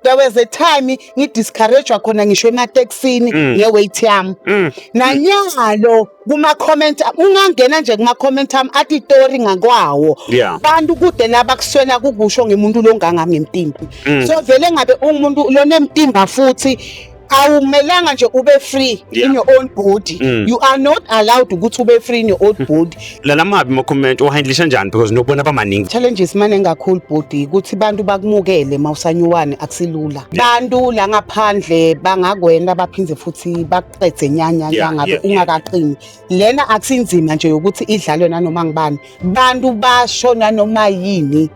There was a time ngidiscourage khona ngisho ematekisini nge-weight yami. Nanyalo kuma-comment, ungangena nje kuma-comment ami athi itori ngakwawo. Bantu kude laba kuswela kukusho ngemuntu longangami ngemtimba. So vele ngabe ungumuntu lonemtimba futhi awumelanga nje ube free in your own body. You are not allowed ukuthi ube free in your own body. Lala mabi ma comment uhandlisha njani because nokubona bamaningi. Challenges maningi kakhulu body ukuthi bantu bakumukele mawusanyuwane akusilula. Bantu la ngaphandle bangakwenda baphindze futhi bakuqedze nyanya ngabe ungakaqini. Lena akusinzima nje yokuthi idlalwe nanoma ngibani. Bantu basho nanoma yini.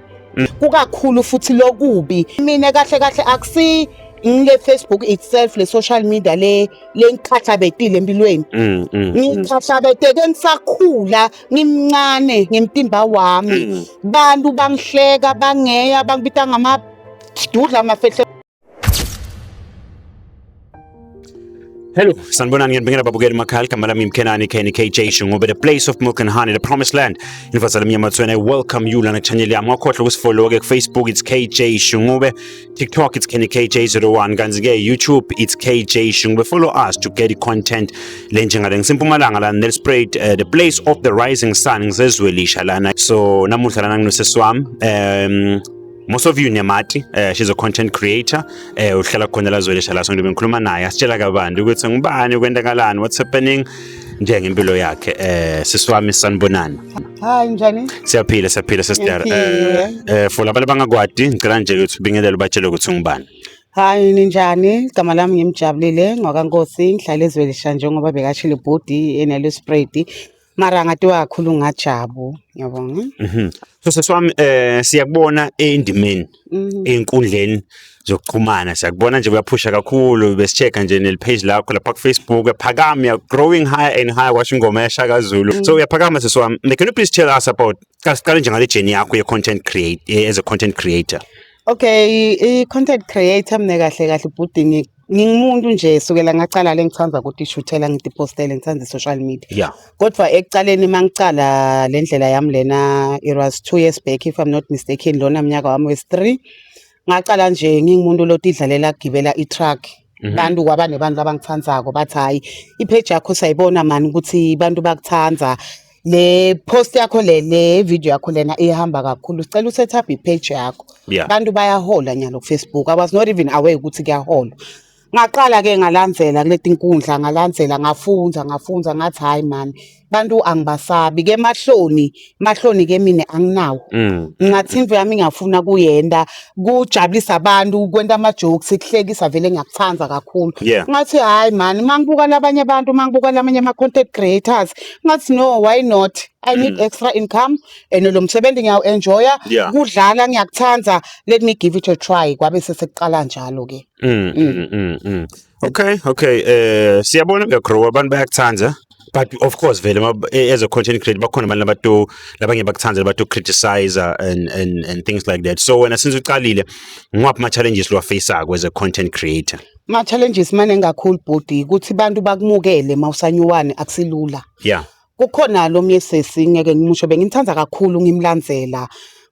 Kukakhulu futhi lokubi. Mina kahle kahle akusi ngile Facebook itself, le social media le lengikhathabetile empilweni. Ngikhathabeteke ngisakhula ngimncane ngemtimba wami. Bantu bangihleka, bangeya, bangibita ngama sidudla amafehle. Hello, sanibonani, ngiyanibingelela babukeli emakhaya. Igama lami Mkhenani Kenny KJ Shungobe, the place of milk and honey, the promised land. Inivazala Mnyamatswene, I welcome you lana channel yami. Ungakhohlwa ukusifollow ke ku Facebook, it's KJ Shungube, TikTok, it's Kenny KJ01, kanti ke YouTube, it's KJ Shungube. Follow us to get the content le njengale. Ngisempumalanga la, Nelspruit, the place of the rising sun, ngisezwelisha lana. So namuhla lana nginosesi wami, most of you niyamati, she's a content creator, uhlala khona la Zwelisha la. So ngibe ngikhuluma naye, asitshela kabanti ukuthi ngubani, kwenzakalani, what's happening nje ngempilo yakhe. Sisi wami, sanibonani. Hayi, njani? Siyaphila, siyaphila, sister. Ngiyaphila. For labantu abangakwadi, ngicela nje ukuthi ubingelele, ubatshele ukuthi ungubani. Hayi, ninjani? Igama lami ngimjabulile ngwakankosi, ngihlala eZwelisha njengoba bekashile ibhodi eNelspruit. Mara ngatiwa kakhulu ngaJabu. Ngiyabonga. So sisi wami, siyakubona endimeni, ey'nkundleni zokuxhumana, siyakubona nje uyaphusha kakhulu. Besi-check-a nje neli page lakho lapha ku-Facebook, uyaphakama, you're growing higher and higher, washo ingoma yaShaka Zulu. So uyaphakama, sisi wami. Can you please tell us about, kasiqale nje ngale journey yakho ye-content create, as a content creator? Okay, i-content creator mina kahle kahle bhuti ngingumuntu nje sukela ngacala le ngithanda ukuthi ishuthela, ngitipostele, ngithanda i-social media. Kodwa ekucaleni mangicala le ndlela yami lena, it was 2 years back, if I'm not mistaken, lona mnyaka wami wesi-3. Ngacala nje ngingumuntu lotidlalela kugibela i-truck. Bantu kwaba nebantu abangithandzako bathi, hayi, i-page yakho sayibona mani ukuthi bantu bakuthandza. Le post yakho, le video yakho lena ihamba kakhulu. Sicela uset up i-page yakho. Bantu bayahola nyalo ku Facebook. I was not even aware ukuthi kuyaholwa. Ngaqala ke ngalandzela kuleti nkundla, ngalandzela, ngafunza, ngafunza, ngathi hayi man, bantu angibasabi ke, mahloni mahloni ke mina anginawo. Ngathi into yami ngiyafuna kuyenda kujabulisa abantu, kwenta ama jokes, kuhlekisa, vele ngiyakuthanda kakhulu. Ngathi hayi man, mangibuka labanye abantu, mangibuka lamanye ama content creators, ngathi no, why not? I need extra income and lo msebenzi ngiyawu enjoya, kudlala ngiyakuthanda, let me give it a try. Kwabe sesekuqala njalo ke. Okay. Siyabona uyagrow, abantu bayakuthanda. But of course vele as a content creator bakhona abantu abantu labanye bakuthanda, abantu criticize and things like that. So wena since uqalile, ngwaphi ama challenges lo face as a content creator? Ma challenges maningi kakhulu bhuti, ukuthi bantu bakumukele mawusanyuwane akusilula. Kukhona lo myesesi, ngeke ngimusho, bengimthanda kakhulu, ngimlandzela.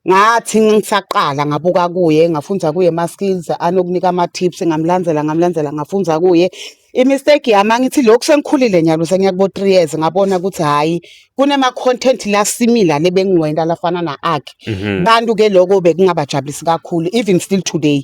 Ngathi ngisaqala ngabuka kuye, ngafunza kuye ama skills anokunika ama tips, ngamlandzela, ngamlandzela, ngafunza kuye. I-mistake yami, angithi lokhu sengikhulile nyalo, sengiya kubo 3 years, ngabona ukuthi hayi, kunema content la similar lebengiwenda lafana na akhe. Bantu ke lokho bekungabajabulisi kakhulu, even still today.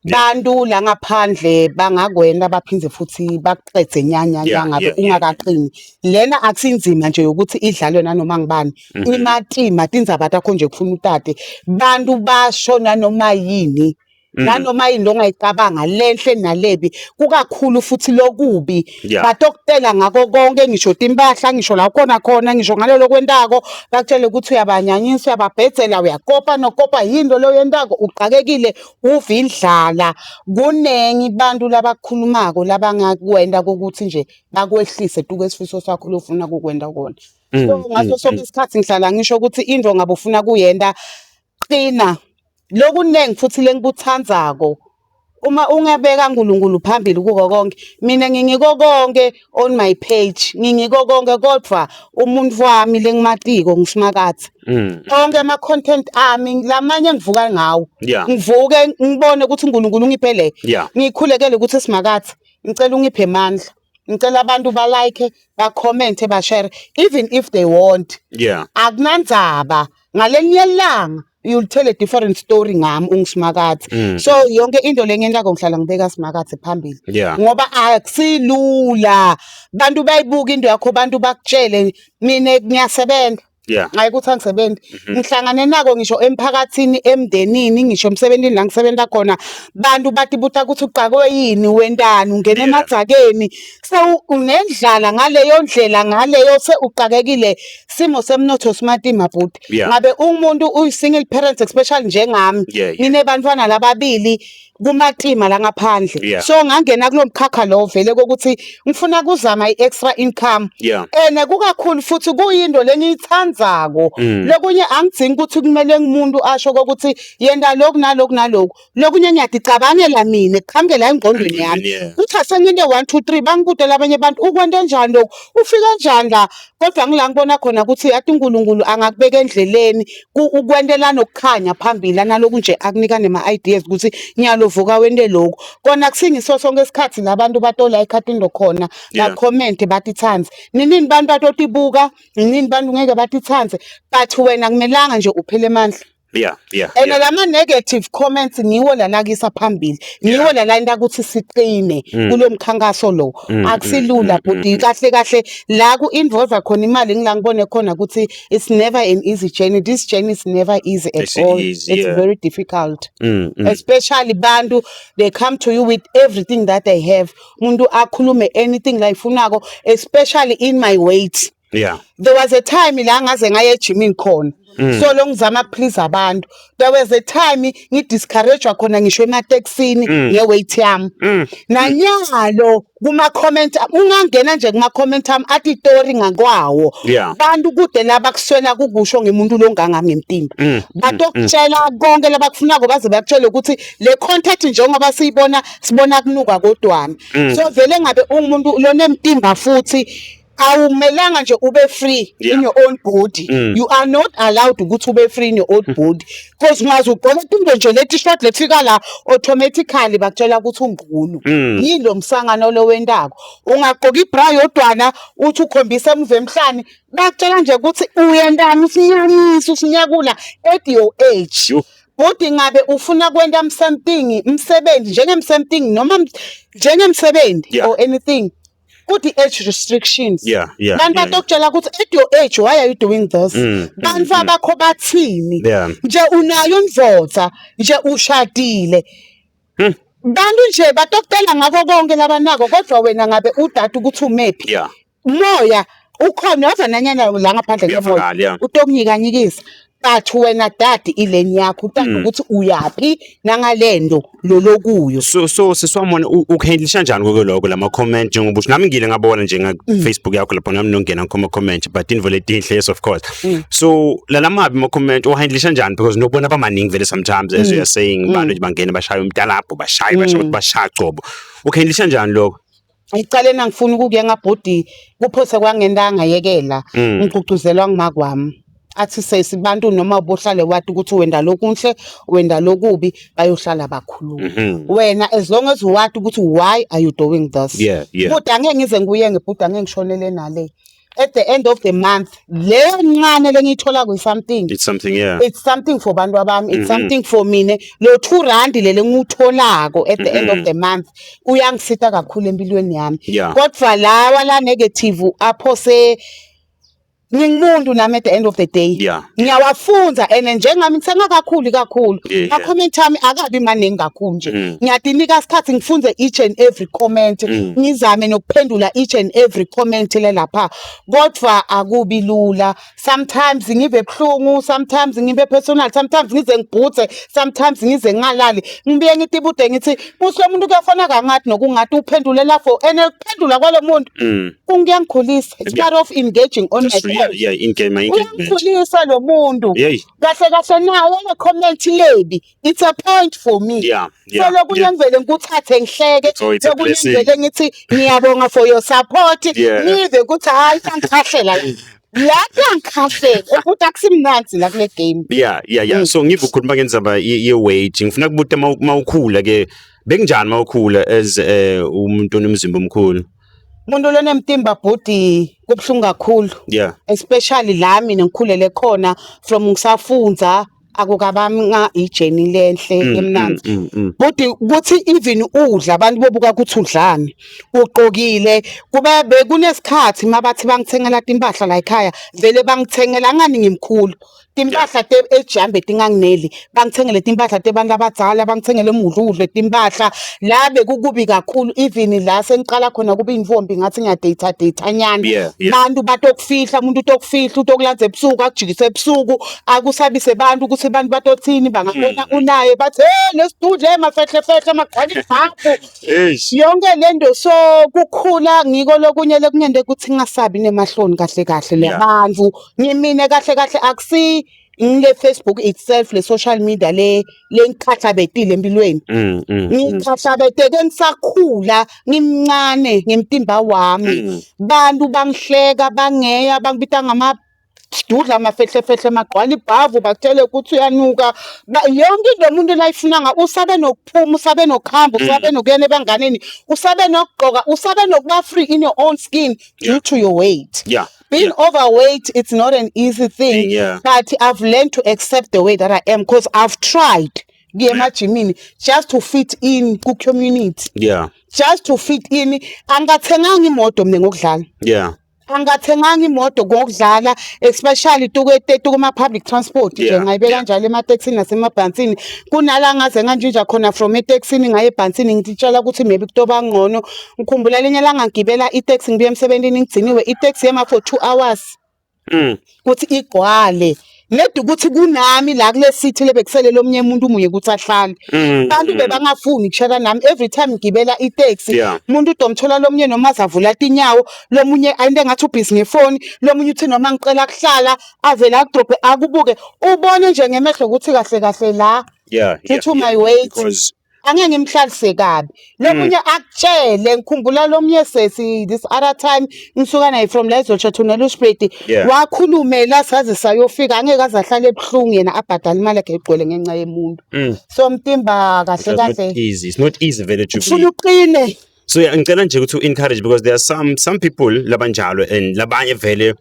Bantu la ngaphandle bangakwenda baphindze futhi bakuqedze nyanya ngabe ungakaqini. Lena akusinzima nje yokuthi idlalwe nanoma ngibani. Imatima tindzaba takho nje kufuna utate. Bantu basho nanoma yini. Nanoma yini longayicabanga, lenhle nalebi, kukakhulu futhi lokubi. Batokutela ngako konke, ngisho timpahla, ngisho la ukhona khona, ngisho ngalelo kwentako, bakutshele ukuthi uyabanyanyisa, uyababhedzela, uyakopa nokopa, yini lo yentako, uqakekile, uva indlala. Kunengi bantu labakhulumako labangakwenta kokuthi nje bakwehlise tuke esifiso sakho lofuna kukwenta kona. So ngaso sonke isikhathi ngihlala ngisho ukuthi into ngabe ufuna kuyenta, qina. Lokunengi futhi lengikuthandzako. Uma ungabeka uNkulunkulu phambili kuko konke, mina ngingiko konke on my page, ngingiko konke kodwa umuntu wami lengimatiko nguSimakadze. Onke ama content ami lamanye ngivuka ngawo. Ngivuke ngibone ukuthi uNkulunkulu ungiphe le. Ngikhulekele ukuthi Simakadze ngicela ungiphe amandla. Ngicela abantu ba like, ba comment, ba share even if they won't. Akunandzaba ngalenye ilanga you'll tell a different story ngami unguSimakadze. So yonke into lengiyentako ngihlala ngibeka Simakadze phambili. Ngoba akusilula. Bantu bayibuka into yakho, bantu bakutshele mina ngiyasebenza. Hayi ukuthi angisebenzi. Ngihlangane nako ngisho emphakathini, emndenini, ngisho emsebenzini la ngisebenza khona. Bantu batibuta ukuthi uqakwe yini, wentani, ungena emadzakeni. Sewunendlala ngaleyo ndlela ngaleyo sewuqakekile. Simo semnotho simatima bhuti. Ngabe umuntu uyi-single parent especially njengami. Nginebantwana lababili kumatima la ngaphandle. So ngangena kulo mkhakha lo vele kokuthi ngifuna kuzama i-extra income. Ene kukakhulu futhi kuyinto lengiyithandzako. Lokunye angidzingi ukuthi kumele umuntu asho kokuthi yenta lokhu naloku naloku. Lokunye ngiyadicabangela mina kuqhamuke la engqondweni yami. Kuthi asenginte 1 2 3 bangibute labanye abantu ukwente njani lokhu? Ufike njani la? Kodwa ngila ngibona khona ukuthi yathi uNkulunkulu angakubeka endleleni ukwentela nokukhanya phambili analoku nje akunika nema ideas ukuthi nyalo vuka wente lokhu. Kona kusingiso sonke isikhathi labantu batola ikhathi into khona ba comment batithandze. Ninini bantu batotibuka, ninini bantu ngeke batithandze, but wena kumelanga nje uphele amandla. And lama negative comments ngiwo lalakisa phambili. Ngiwo lalanda ukuthi siqine kulo mkhankaso lo. Akusilula bhuti, kahle kahle la ku involve khona imali ngila ngibone khona ukuthi it's never an easy journey. This journey is never easy at It's all. easy, It's very difficult. Especially bantu, they come to you with everything that they have. Umuntu akhulume anything la ifunako, especially in my weight. There was a time la ngaze ngaye ejimini khona. So lo ngizama please abantu. There was a time ngi-discourage khona ngisho emateksini nge-weight yami. Nanyalo kuma comment, ungangena nje kuma comment ami athi itori ngakwawo. Bantu kude laba kuswela kukusho ngemuntu longangami ngemtimba. Batokutshela konke labakufunako baze bakutshele ukuthi le content njengoba siyibona sibona kunuka kodwana. So vele ngabe ungumuntu lonemtimba futhi awumelanga nje ube free in your own body. You are not allowed ukuthi ube free in your own body because ungaze ugqoke into nje leti short lefika la automatically bakutshela ukuthi ungqunu. Yini lo msangano lo wentako? Ungagqoka ibra yodwana uthi ukhombisa emuva emhlane, bakutshela nje ukuthi uyentani, usinyanyisa usinyakula at your age. Bhuti ngabe ufuna kwenta something, umsebenzi njengemsomething noma njengemsebenzi or anything. Kuthi age restrictions. Bantu batokutshela ukuthi at your age why are you doing this? Bantu abakho bathini? Nje unayo indvodza, nje ushadile. Bantu nje batokutela ngakho konke labanako kodwa wena ngabe udada ukuthi umephi. Moya ukhona wava nanyana la ngaphandle kemoya. Uyavakala, yeah. Utokunyikanyikisa. But wena dadi ileni yakho utanda ukuthi uyaphi nangalento lolokuyo. So siswamona ukuhandlisha njani konke lokho lama comment njengoba usho nami ngile ngabona nje nga Facebook yakho lapho nami nongena ngkhoma comment but invo letinhle, yes of course. So lalamabi ama comment uhandlisha njani because nokubona abamaningi vele sometimes as you are saying bantu nje bangena bashaya umntalapho bashaye bashaye bashaya cobo. Ukuhandlisha njani lokho? Ecaleni angifuni ukukuya ngabhodi kuphose kwangenta ngayekela. Ngigqugquzelwa ngumakwami. Athi sesi bantu noma ubohlale wati ukuthi wenda lokunhle wenda lokubi bayohlala bakhuluma. Wena as long as wati ukuthi why are you doing this? Kodwa angeke ngize ngibuye ngebhuda angeke ngishonele nale. At the end of the month leyo ncane lengiyithola kuyi something. It's something, yeah. It's something for bantu abami, it's something for mina. Lo 2 rand lele ngutholako at the end of the month uyangisita kakhulu empilweni yami. Kodwa lawa la negative aphose ngingumuntu nami at the end of the day. Ngiyawafunza and njengami ngisengakakhuli kakhulu. Ma comment ami akabi maningi kakhulu nje. Ngiyadinika isikhathi ngifunze each and every comment, ngizame nokuphendula each and every comment le lapha. Kodwa akubi lula. Sometimes ngibe buhlungu, sometimes ngibe personal, sometimes ngize ngibhuthe, sometimes ngize ngingalali. Ngibuye ngitibude ngithi musi lo muntu kuyafana kangathi nokungathi uphendulela for and ukuphendula kwalo muntu kungiyangikhulisa. It's part of engaging on That's my yeah. Yeah, in-game engagement. Uyangithulisa lo muntu. Hey. Kahle kahle nawe le comment lebi. It's a point for me. So lokunye ngivele ngikuthathe ngihleke. So it's a Lokunye blessing. ngivele ngithi ngiyabonga for your support. Ngive ukuthi hayi sangikhahlela la. La kuyangikhahlela ukuthi akusimnandzi la kule game. Yeah. So ngiva ukhuluma ngendzaba ye-weight. Ngifuna kubuta mawukhula ke bekunjani mawukhula as umuntu onomzimba omkhulu? Umuntu lonemtimba bhudi kubuhlungu kakhulu. Especially la mina ngikhulele khona from ngisafundza akukabanga ijeni lenhle emnandi. Bhudi kuthi even udla abantu bobuka ukuthi udlani. Ugqokile kuba bekunesikhathi mabathi bangithengela timpahla la ekhaya vele bangithengela ngani ngimkhulu. Timpahla te ejambe tingangineli bangithengele timpahla tebantu abadzala bangithengele mudludle timpahla la bekukubi kakhulu even la sengiqala khona kuba intombi ngathi ngiyadate date nyana. Bantu batokufihla umuntu utokufihla utokulanza ebusuku akujikise ebusuku akusabise abantu ukuthi abantu batothini bangabona unaye bathi hey nesidudle mafehle fehle magcwala ibhafu. Eish. Yonke lento so kukhula ngiko lokunye lekungente ukuthi ngingasabi nemahloni kahle kahle labantu ngimine kahle kahle akusi ngile Facebook itself le social media le lengikhathabetile empilweni. Ngikhathabeteke ngisakhula ngimncane ngemtimba wami. Bantu bangihleka bangeya bangibita ngama sidudla amafehlefehle magqwala ibhavu bakutshele ukuthi uyanuka. Yonke into umuntu layifunanga usabe nokuphuma usabe nokuhamba usabe nokuyena ebanganeni usabe nokugqoka usabe nokuba free in your own skin due to your weight. Being overweight, it's not an easy thing, but I've learned to accept the way that I am because I've tried kuye emajimini just to fit in ku community. Just to fit in. Angathenganga imoto mina ngokudlala. Angathenganga imoto ngokudlala, especially tuke kuma public transport nje ngayibeka kanjalo ematekisini nasemabhansini. Kunala ngaze nganjinja khona from etekisini ngaye ebhansini ngitshela ukuthi maybe kutoba ngcono. Ngikhumbula linye langa ngigibela iteksi ngibuya emsebenzini ngigciniwe iteksi yema for 2 hours. Kuthi igcwale. Nedi ukuthi kunami la kule city lebekusele lomunye umuntu umunye ukuthi ahlale. Abantu bebangafuni kushela nami every time ngigibela iteksi. Umuntu udomthola lomunye noma azavula tinyawo, lomunye ayinte ngathi ubhizi ngefoni, lomunye uthi noma ngicela kuhlala avele akudrophe akubuke. Ubone nje ngemehlo ukuthi kahle kahle la. Due to my weight. Because Angeke ngimhlalise kabi. Lomunye akutshele ngikhumbula lomunye sesi this other time ngisuka naye from la eZoltsha to Nelspruit. Wakhulumela saze sayofika angeke aze ahlale ebuhlungu yena abhadala imali yakhe egcwele ngenxa yemuntu. So mtimba kahle It's not kahle. easy. It's not easy vele to be. Ufuna uqine. So yeah, ngicela nje ukuthi u-encourage because there are some people labanjalo and labanye vele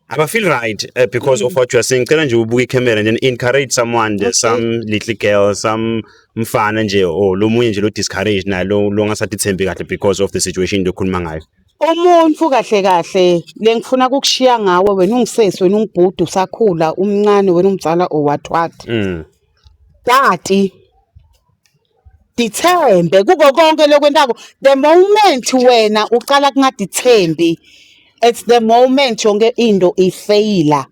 aba feel right because of what you are saying. Ngicela nje ubuke i-camera and then encourage someone, there's some little girl, some mfana nje or lo munye nje lo discourage naye lo longasathithembi kahle because of the situation lokhuluma ngayo. Umuntu kahle kahle lengifuna ukukushiya ngawe wena ungisesi wena ungibhudu usakhula umncane wena umzala or what what. Tati dithembe kuko konke lokwentako. The moment wena uqala kungadithembi, it's the moment yonke into ifeyila.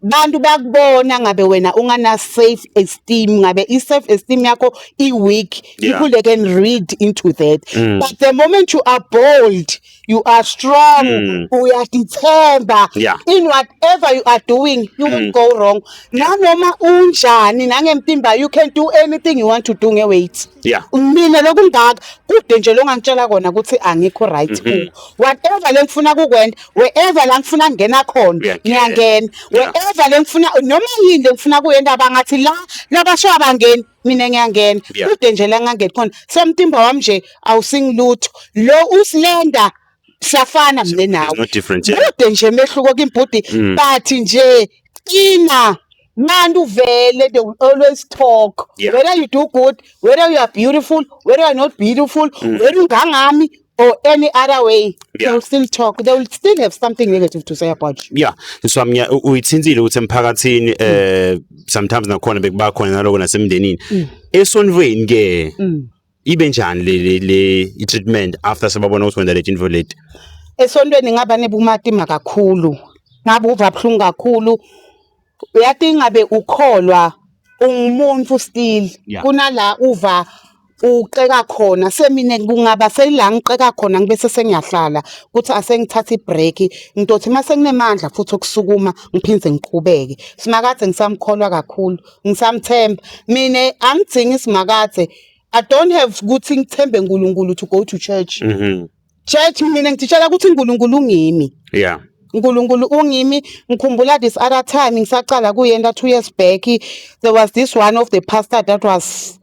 Bantu bakubona ngabe wena ungana self esteem, ngabe i self esteem yakho i weak. People they can read into that. But the moment you are bold, you are strong, uyadithemba in whatever you are doing, you won't go wrong. Nanoma unjani nangemtimba, you can do anything you want to do nge-weight. Mina lokungaka kude nje longangitshela kona ukuthi angikho right kuko. Whatever lengifuna kukwenda, wherever la ngifuna ngena khona, ngiyangena. Wherever lengifuna noma yini lengifuna kuyenda bangathi la labasho abangeni, mina ngiyangena. Kude nje la ngangeni khona. So umtimba wami nje awusingilutho. Lo usilenda siyafana mina nawe. There's no difference, yeah. Kude nje mehluko kimbhudi, but nje qina. Bantu vele they will always talk. Whether you do good, whether you are beautiful, whether you are not beautiful, whether ungangami or any other way, they will still talk. They will still have something negative to say about you. Yeah. So uyithintsile ukuthi emphakathini, sometimes nakhona bekuba khona naloko nasemndenini. Esontweni ke ibe njani le i-treatment after sebabona ukuthi wena le tinto leti? Esontweni ngaba nebumatima kakhulu. Ngabe uva buhlungu kakhulu. Uyathi ngabe ukholwa ungumuntu still. Kunala uva Uqeka khona semine kungaba seyila ngiqeka khona ngibese sengiyahlala ukuthi asengithathe ibreak, ngitothi uma senginemandla futhi okusukuma ngiphinde ngiqhubeke. Simakade ngisamkholwa kakhulu, ngisamthemba. Mina angidzingi Simakade, I don't have ukuthi ngithembe uNkulunkulu to go to church. Church mina ngitshela ukuthi uNkulunkulu ungimi. uNkulunkulu ungimi. Ngikhumbula this other time ngisaqala kuyenta 2 years back, there was this one of the pastor that was,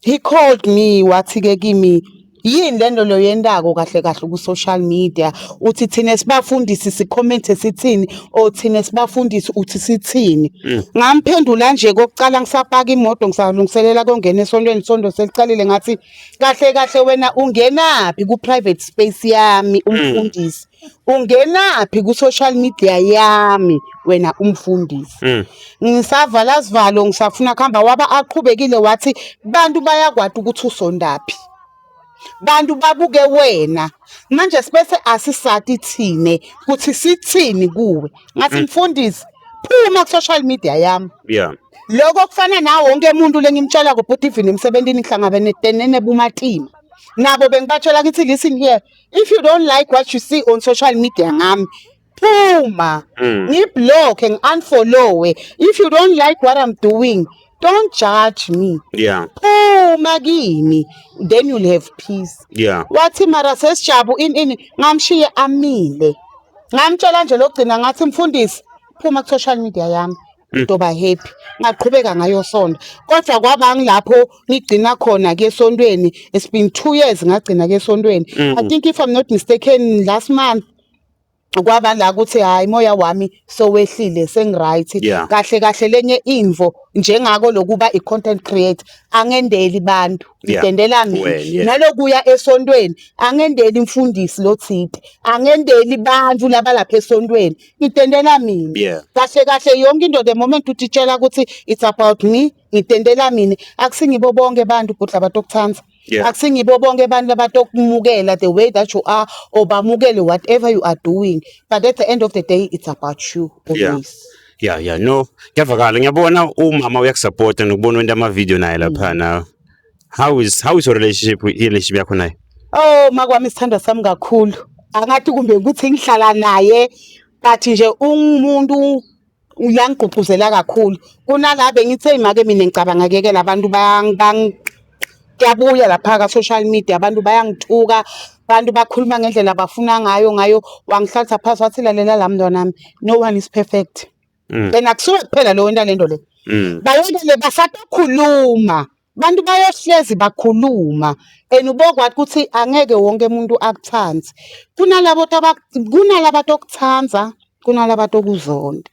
he called me, wathi ke kimi, yini lento lo yentako kahle kahle ku social media, uthi thina sibafundisi si-comment sithini, or thina sibafundisi uthi sithini? Ngamphendula nje kokucala ngisapaka imoto ngisalungiselela kongena esontweni, isonto selicalile, ngathi kahle kahle wena ungenaphi ku private space yami umfundisi, ungenaphi ku social media yami wena umfundisi? Ngisavala sivalo ngisafuna kuhamba, waba aqhubekile wathi bantu bayakwati ukuthi usondaphi, bantu babuke wena manje, sibese asisati thine kuthi sithini kuwe. Ngathi, mfundisi, phuma ku social media yami. Lokho kufana nawo wonke umuntu lengimtshela ko, even emsebentini ngihlangabene nebumatima nabo, bengibatshela ngithi, listen here, if you don't like what you see on social media ngami, phuma, ngiblock, ngi-unfollowe. If you don't like what I'm doing, don't judge me. Phuma kimi, then you'll have peace. Wathi mara sesijabu ini ini, ngamshiye amile. Ngamtshela nje lokugcina ngathi, mfundisi, phuma ku-social media yami, ntoba happy. Ngaqhubeka ngayo sonto, kodwa kwaba ngilapho ngigcina khona ke esontweni. It's been 2 years ngagcina ke esontweni. I think, if I'm not mistaken, last month kwaba la ukuthi hayi, moya wami sowehlile, sengiright. Kahle kahle lenye info njengako lokuba i-content creator, angendeli bantu, ngitendela mina. Wena, yeah. Nalokuya esontweni, angendeli imfundisi lothite, angendeli bantu labalapha esontweni, ngitendela mina. Kahle kahle yonke into, the moment utitshela ukuthi it's about me, ngitendela mina, akusingibo bonke abantu bhudla abatokuthanda. Akusingibo bonke abantu abatokumukela the way that you are or bamukele whatever you are doing, but at the end of the day it's about you always. Yeah, no, kuyavakala. Ngiyabona umama uyakusupporta nokubona wenta ama-video naye laphana. How is your relationship with relationship yakho naye? Oh, makwami isithandwa sami kakhulu. Angathi kumbe ukuthi ngihlala naye, but nje ungumuntu uyangigqugquzela kakhulu. Kunala bengithe make mina ngicabanga kuyekela, abantu bayang bang kuyabuya lapha ka social media, abantu bayangithuka, abantu bakhuluma ngendlela abafuna ngayo. Wangihlalisa phasi wathi, lalela la mntwanami, no one is perfect. And akusuke kuphela lo wenta lento le. Bayekele basatokhuluma. Bantu bayohlezi bakhuluma and ubokwathi ukuthi angeke wonke umuntu akuthande. Kunalabo kunalaba tokuthandza, kunalaba tokuzonda.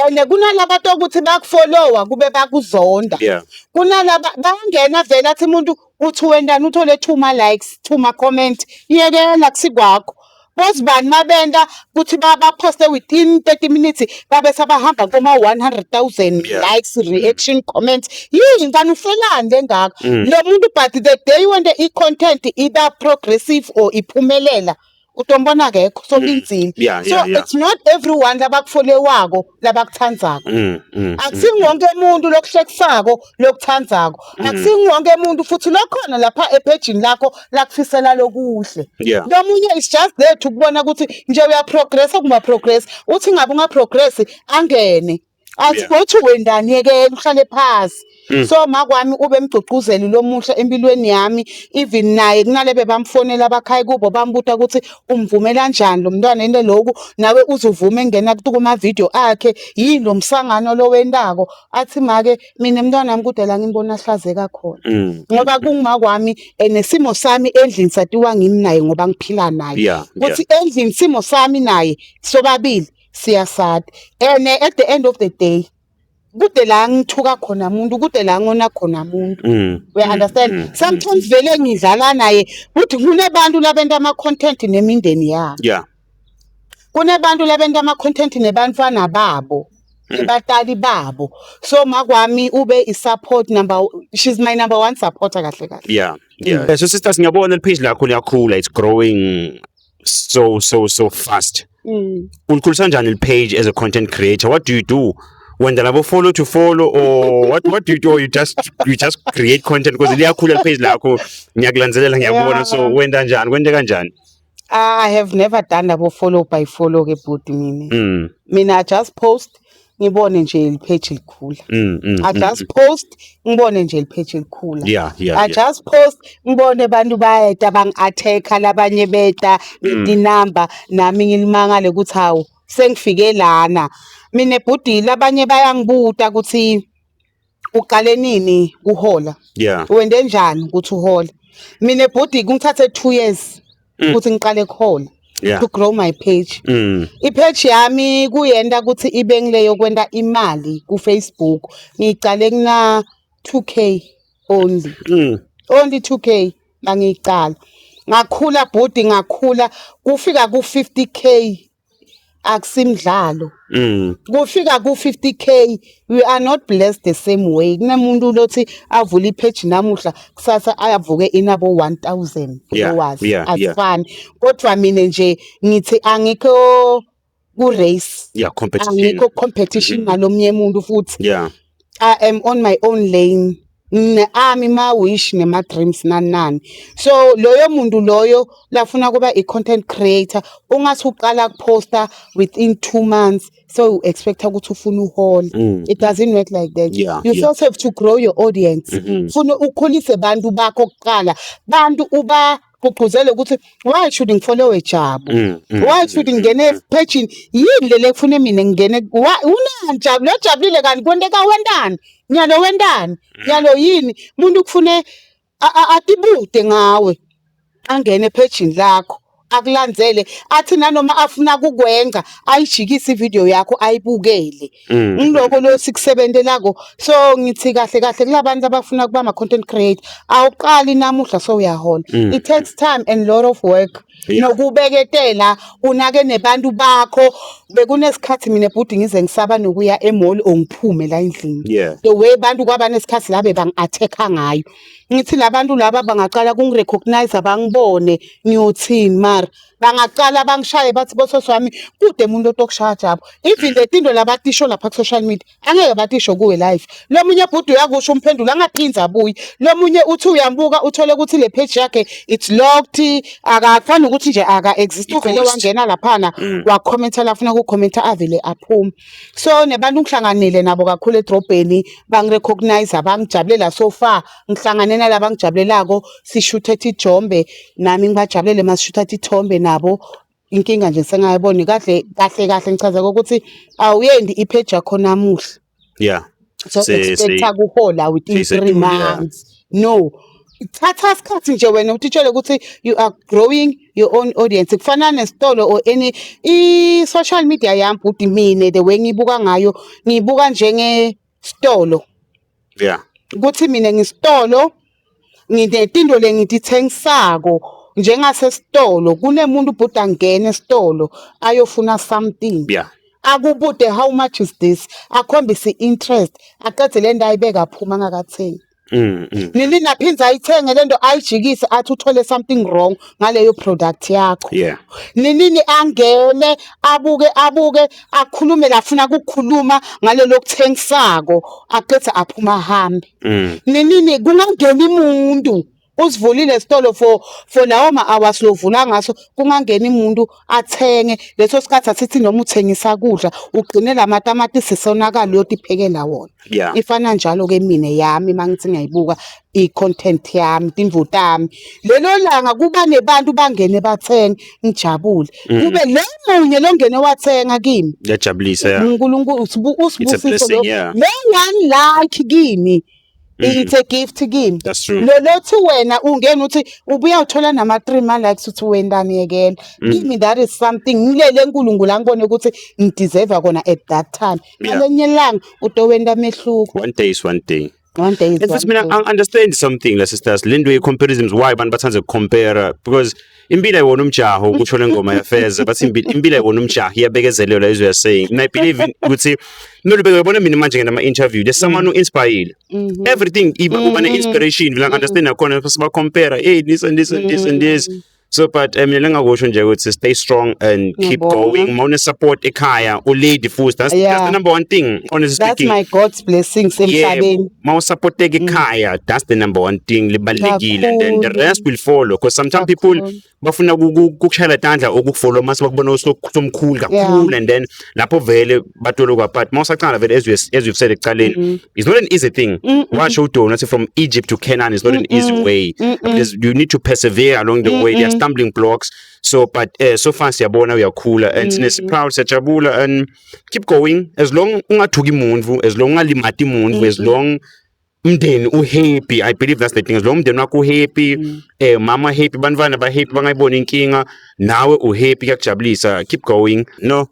And kunalaba tokuthi bakufollowa kube bakuzonda. Kunalaba bayangena vele athi umuntu uthi wendani, uthole 2 ma likes, 2 ma comment. Yekela, kusikwakho. Bozibani mabenta kuthi baposte within 30 minutes babe sabahamba koma 100,000 likes, reaction, comments. Yini ngani, ufelani lengaka? Lo muntu, but the day when the i-content iba progressive or iphumelela, utombona akekho solindzile. So it's not everyone labakufollowako labakuthandzako. Akusingi wonke umuntu lokuhlekisako lokuthandzako. Akusingi wonke umuntu futhi lokhona lapha ephejini lakho lakufisela lokuhle. Lo munye is just there to kubona ukuthi nje uyaprogressa kuma progress, uthi ngabe ungaprogress angene athi ngothi wendani, yekela, uhlale phasi. So makwami ube mgcugcuzeli lomuhle empilweni yami. Even naye kunalebe bamfonela abakhaya kubo, bambuta ukuthi umvumela kanjani lo mntwana ente lokhu, nawe uzuvume engena kuma video akhe, yini lo msangano lo wentako? Athi make mina, mntwana wami, kude la ngimbona ahlazeka khona, ngoba kunguma kwami nesimo sami endlini satiwa ngimi naye ngoba ngiphila naye, kuthi endlini simo sami naye sobabili siyasadi. And at the end of the day kude la ngithuka khona umuntu, kude la ngona khona umuntu. We understand? Sometimes vele ngidlala naye kuthi kunebantu labenta ama-content nemindeni yabo, kunebantu labenta ama-content nebantwana babo, nebatali babo. So makwami ube i-support number, she's my number one supporter kahle kahle. Yeah. So sisters, ngiyabona page lakho liyakhula, it's growing so so so fast. Ulikhulisa njani page as a content creator? What do you do? Wenda labo follow to follow or what do you do? Or you just create content because liyakhula page lakho, ngiyakulandzelela, ngiyabona. So wenda njani, kwente kanjani? I have never done labo follow by follow ke bhuti mina. Mina I just post, ngibone nje li-page likhula. I just post, ngibone nje li-page likhula. I just post, ngibone abantu bayeta bangi-attack-a, labanye beta ngetinamba, nami ngilimangale ukuthi hawu, sengifike lana. Mina bhuti, labanye bayangibuta ukuthi uqale nini kuhola? Wende njani ukuthi uhole? Mina bhuti, kungithathe 2 years ukuthi ngiqale kuhola, to grow my page. I-page yami kuyenta ukuthi ibe ngileyo kwenta imali ku Facebook. Ngicale kuna 2K only. Only 2K mangicala. Ngakhula bhuti, ngakhula kufika ku 50K, akusimdlalo. Kufika ku 50K, we are not blessed the same way. Kunemuntu lothi avula i-page namuhla, kusasa ayavuke inabo 1000 followers. Asifani. Kodwa mina nje ngithi angikho ku race. Yeah, competition. Angikho competition nalomnye umuntu futhi. I am on my own lane. Ngine-ami ma-wish nema-dreams nani nani. So loyo muntu loyo lafuna kuba i-content creator, ungathi uqala kuposta within 2 months, so you expect ukuthi ufuna uhola. It doesn't work like that. You first have to grow your audience. Funa ukhulise bantu bakho kuqala. Bantu uba gqugquzele ukuthi why should ngifollowe Jabu? Why should ngingene epage? Yini le kufune mina ngingene? Unani Jabu? Lo jabulile kanti kwenteka wentani? Nyalo wentani? Nyalo yini? Umuntu kufune atibude ngawe. Angene ephejini lakho, akulandzele, athi nanoma afuna kukwenza ayijikise ivideo yakho ayibukele. Ngiloko lo sikusebentelako. So ngithi kahle kahle kulabantu abafuna kuba ama content creator, awuqali namuhla so uyahola. It takes time and lot of work. Nokubeketela, unake nebantu bakho. Bekunesikhathi mina bhuti ngize ngisaba nokuya e-mall or ngiphume la endlini. The way bantu kwaba nesikhathi la bebangi-attack-a ngayo. Ngithi labantu laba bangaqala kungi-recognize, bangibone, ngiyothini? Mara bangaqala bangishaye bathi bososi wami kude umuntu otokushaya Jabu. Even le tinto labatisho lapha ku-social media angeke batisho kuwe live. Lo munye bhuti uyakusho umphendula angaphinzi abuye. Lo munye uthi uyambuka, uthole ukuthi le page yakhe it's locked, akafani ukuthi nje aka-exist, uvele I-ghost. Wangena laphana, wakhomenta la afuna ukukhomenta, avele aphume. So nebantu ngihlanganile nabo kakhulu edrobheni bangirecognize, bangijabulela. So far ngihlangane nalaba ngijabulelako, sishuthe tijombe nami ngibajabulele masishutha tithombe nabo. Inkinga nje sengayibona kahle kahle kahle, ngichaza ukuthi awuyendi i-page yakho namuhla so expecta kuhola within 3 months. No, thatha isikhathi nje wena utitshele ukuthi you are growing your own audience. Kufana nesitolo or any i-social media yami bhuti, mine the way ngibuka ngayo, ngibuka njenge sitolo ukuthi mina ngisitolo, nginetinto lengitithengisako njengasesitolo. Kunemuntu bhuti angena esitolo ayofuna something, akubude, "How much is this?" Akhombise i-interest, aqede le nto ayibeka, aphuma angakathengi. Nini naphindze ayithenge lento, ayijikise, athi uthole something wrong ngaleyo product yakho. Ninini angene abuke abuke, akhulume la afuna ukukhuluma ngalelo kuthengisako, aqede aphuma ahambe. Ninini kungangena umuntu, usivulile isitolo for lawo ma-hours lovula ngaso, kungangena umuntu athenge leso sikhathi. Asithi noma uthengisa kudla, ugcine la matamatisi sonakala, uyotiphekela wona. Ifana njalo-ke mina yami uma ngithi ngiyayibuka i-content yami, tindvu tami, lelo langa kuba nebantu bangene bathenge, ngijabule, kube le munye longene wathenga kimi. Iyajabulisa, yeah. uNkulunkulu usibusiso Blessing, lo. Yeah. Le one like kimi, it's a gift kimi. That's true. Lo lothi wena ungena uthi ubuya uthola nama 3 ma likes, uthi wendani, yekela. Kimi that is something ngilele uNkulunkulu angibone ukuthi ngideserve kona at that time. Ngalenye ilanga utowenda amehluko. One day is one day. One day is And futhi one mina day. I understand something la, sisters, le nto ye-comparisons, why abantu bathanda ukucompare, because impilo ayiwona umjaho, kusho le ngoma yafeza, bathi impilo ayiwona umjaho, iyabekezelelwa, as you are saying. And I believe ukuthi kumele ubeke, uyabona mina manje nginama-interview, there's someone who inspire everything, iba kuba ne-inspiration. Mina understand nakhona siba-compare, hey, this and this and this and this. So but mina lengakusho nje ukuthi stay strong and keep Ngiyabonga. going. Mawune support ekhaya, ulady futhi. That's the number one thing, honestly That's speaking. my God's blessings emhlabeni. Mawusupporteka ekhaya, that's the number one thing libalulekile, and then the Kakhulu. rest will follow, because sometimes people Kakhulu. Bafuna kukushayela tandla ukukufollow mase bakubona usomkhulu kakhulu, and then lapho vele batoloka, but mawusaqala vele, as you've said ekuqaleni, it's not an easy thing. Washo uDona wathi from Egypt to Canaan is not an easy way because you need to persevere along the way. There are stumbling blocks. So but so far siyabona uyakhula and sine proud, siyajabula, and keep going. As long ungathuki muntu, as long ungalimati muntu, as long umndeni uhappy, I believe that's the thing, as long umndeni wakho uhappy, mama happy, bantwana ba happy, bangayiboni inkinga, nawe uhappy, kuyakujabulisa, keep going. No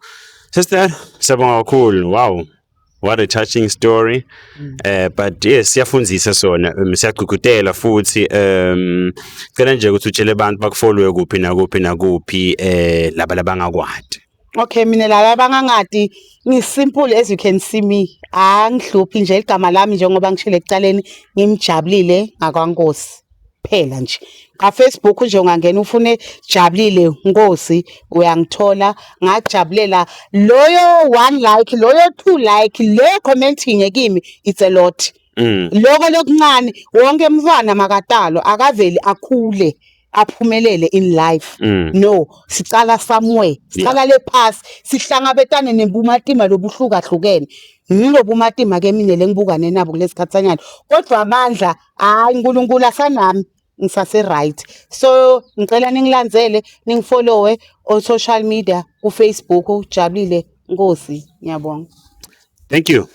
sister, siyabonga kakhulu. Wow, what a touching story. But yes, siyafundzisa sona, siyagqugqutela futhi. Cela nje ukuthi utshele abantu bakufollowe kuphi nakuphi nakuphi, laba labangakwati. Okay, mina laba abangangati, ngi-simple as you can see me. Angihluphi nje, igama lami njengoba ngishilo ekucaleni, ngimjabulile ngakwaNkosi. Phela nje. Ka Facebook nje ungangena ufune Jabulile Nkosi, uyangithola. Ngajabulela loyo one like, loyo two like, le commenting kimi, it's a lot. Lokho lokuncane, wonke umntwana makatalo akaveli akhule aphumelele in life. No, sicala somewhere, sicala le phasi, sihlangabetane nebumatima lobuhlukahlukene. Ngilobumatima ke mina lengibukane nabo kulesikhathi sanyalo, kodwa amandla, hayi, uNkulunkulu asanami, ngisase right. So ngicela ningilandzele, ningifollowe on social media, ku Facebook, Jabulile Nkosi. Ngiyabonga. Thank you.